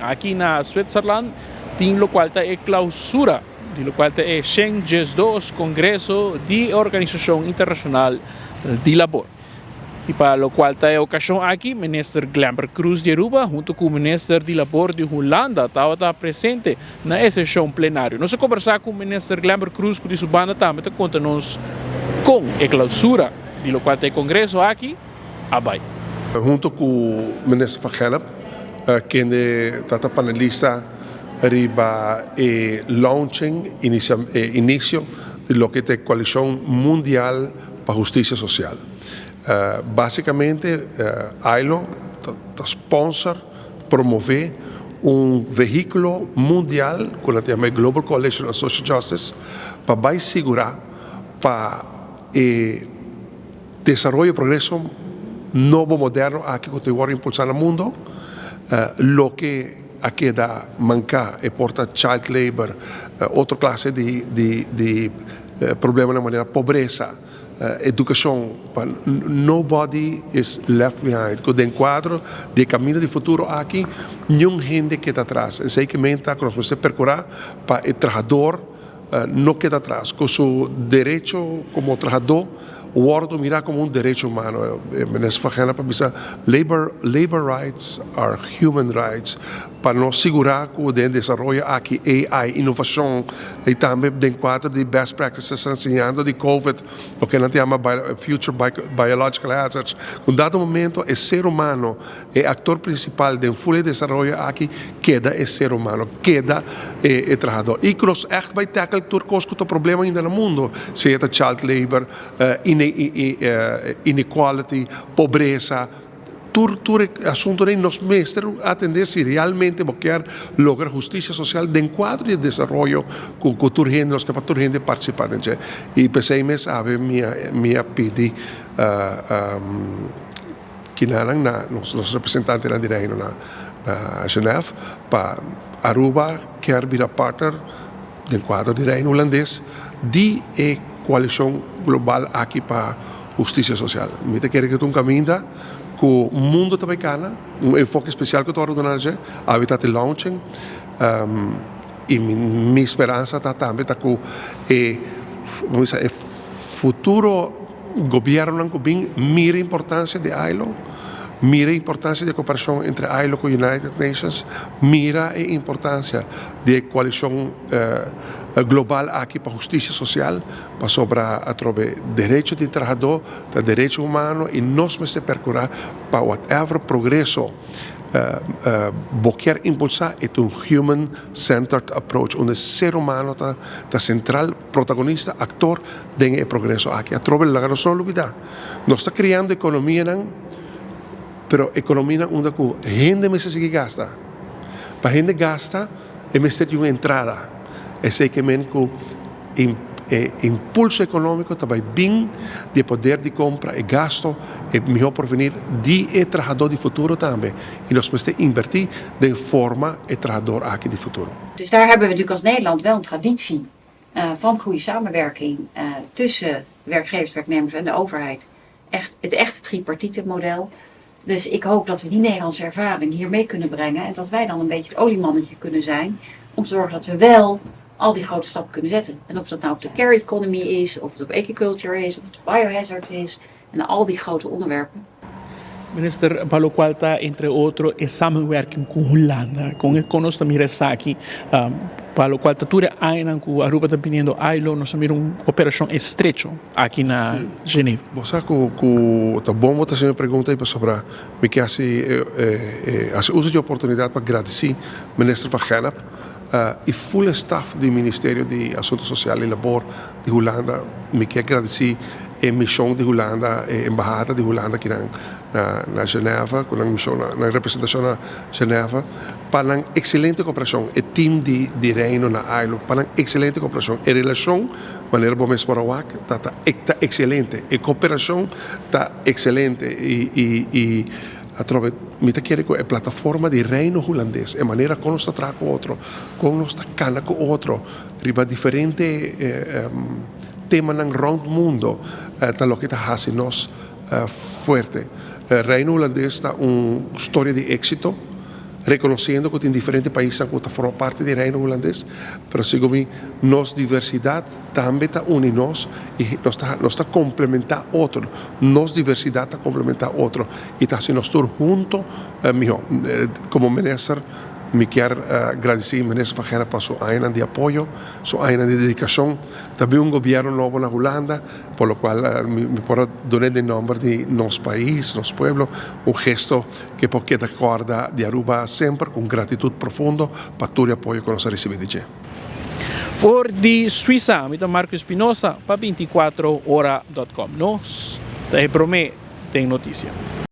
Aki na Switzerland tin locual ta e clausura di locual ta e 112 Congreso di Organisacion Internacional di Labor. Y pa locual ta e ocasion aki, Minister Glenbert Croes di Aruba hunto cu Minister di Labor di Hulanda tabata presente na e sesion plenario. Nos a conversa cu Minister Glenbert Croes cu di su banda tambe ta conta nos con e clausura di locual ta e Congreso aki a bay. Hunto cu Minister Van Gennip, kende ta ta panelista riba e launching, e inicio di loke ta e Coalicion Mundial pa Husticia Social. Basicamente ILO ta sponsor, promove un vehiculo mundial cu nan ta yama e Global Coalition on Social Justice pa bay sigura pa e desaroyo progreso nobo moderno aki ku ta wòrdu impulsá na mundo, loke a keda manká e por ta child labor, otro klase di di di problemanan manera pobresa, edukashon, pa nobody is left behind, ku den kuadro di e kaminda di futuro aki niun hende keda atras. Esei ke men ta ku nos mester perkurá pa e trahador no keda atras, ku su derecho komo trahadó wòrdu mirá komo un derecho humano. Minister Van Gennep a bisa, Labor labor rights are human rights. Pa nos sigurá ku den desaroyo aki AI, inovashon i tambe den kuadro di best practices enseñando di covid, loke nan ta yama future biological hazards, ku un dado momento e ser humano E aktor prinsipal den ful e desaroyo aki keda e ser humano, keda e trahadó. I ku nos ègt bai tackle tur kos ku ta problema ainda na mundo, sea ta child labor, inequality, pobresa, tur tur e asuntunan ei nos mester atendé si realmente bo kier logra hustisia sosial den kuadro di e desaroyo ku tur hende, nos ke pa tur hende partisipá den dje. I p'esei mes awe mi a pidi. Kinanan na nos nos representantenan di Reino na na Genève pa Aruba kier bira partner den kuadro di Reino Hulandes di e koalishon global aki pa hustisia sosial. Mi ta kere ku ta un kaminda ku mundo ta bai kana, un enfoke spesial ku ta wòrdu duna na dje, awe ta te launching i mi mi speransa ta tambe ta ku e e futuro Gobiernonan cu bin mira importancia di ILO, mira importancia di e cooperacion entre ILO cu United Nations, mira e importancia di e coalicion global aki pa husticia social, pasobra atrobe derecho di trahador ta derecho humano y nos mester percura pa whatever progreso Bo kier impulsá e ta un human centered approach unda e ser humano ta ta sentral, protagonista, aktor den e progreso aki. Atrobe laga nos no lubidá, nos ta kriando ekonomianan, pero ekonomianan unda ku hende mester sigui gasta. Pa hende gasta e mester di un entrada. Esei ke men ku. E impulso económico ta bai bin di e poder di compra, e gasto, e mihó porvenir di e trahadó di futuro tambe. Y nos mester invertí den forma e trahador aki di futuro. Dus daar hebben we natuurlijk als Nederland wel een traditie van goede samenwerking tussen werkgevers, werknemers en de overheid. Echt, het echte tripartite model. Dus ik hoop dat we die Nederlandse ervaring hier mee kunnen brengen en dat wij dan een beetje het oliemannetje kunnen zijn om te zorgen dat we wel al die grote stappen kunnen zetten. En of dat nou op de care economy is, of het op agriculture is, of het op biohazard is en al die grote onderwerpen. Minister, pa locual ta entre otro e samenwerking cu Hulanda, con e con nos ta mira esaki? Pa locual ta tur e añanan cu Aruba ta biniendo ILO, nos ta mira un cooperacion estrecho aki na Geneva. Bo sa cu cu ta bon bo ta haci mi pregunta ei pasobra mi ke haci haci uso di e oportunidad pa gradici Minister Van Gennep y full e staf di Ministerio di Asunto Social y Labor di Hulanda. Mi ke gradici e mision di Hulanda, e embahada di Hulanda akinan na na Geneva cu nan mision nan representacion na Geneva pa nan excelente cooperacion, e team di di Reino na ILO pa nan excelente cooperacion. E relacion manera bo mes por a wak ta ta ta excelente, e cooperacion ta excelente y y y atrobe mi ta kere cu e plataforma di Reino Hulandes, e manera con nos ta traha cu otro, con nos ta cana cu otro riba diferente temanan rond mundo ta loke ta haci nos fuerte. Reino Hulandes ta un storia di éxito. Reconociendo cu tin diferente pais cu ta forma parti di Reino Hulandes, pero segun mi, nos diversidad tambe ta uni nos y nos ta complementa otro. Nos diversidad ta complementa otro y ta haci nos tur hunto miho. Como minister, mi kier gradici minister Van Gennip pa su aña di apoyo, su aña di dedicacion. Tambe un gobierno nobo na Hulanda, pa locual mi por duna na nomber di nos pais, nos pueblo, un gesto cu por keda corda di Aruba semper cu gratitud profundo pa tur e apoyo cu nos a ricibi di dje. For di Suiza, mi ta Marco Espinosa pa 24ora.com. Nos ta prome den noticia.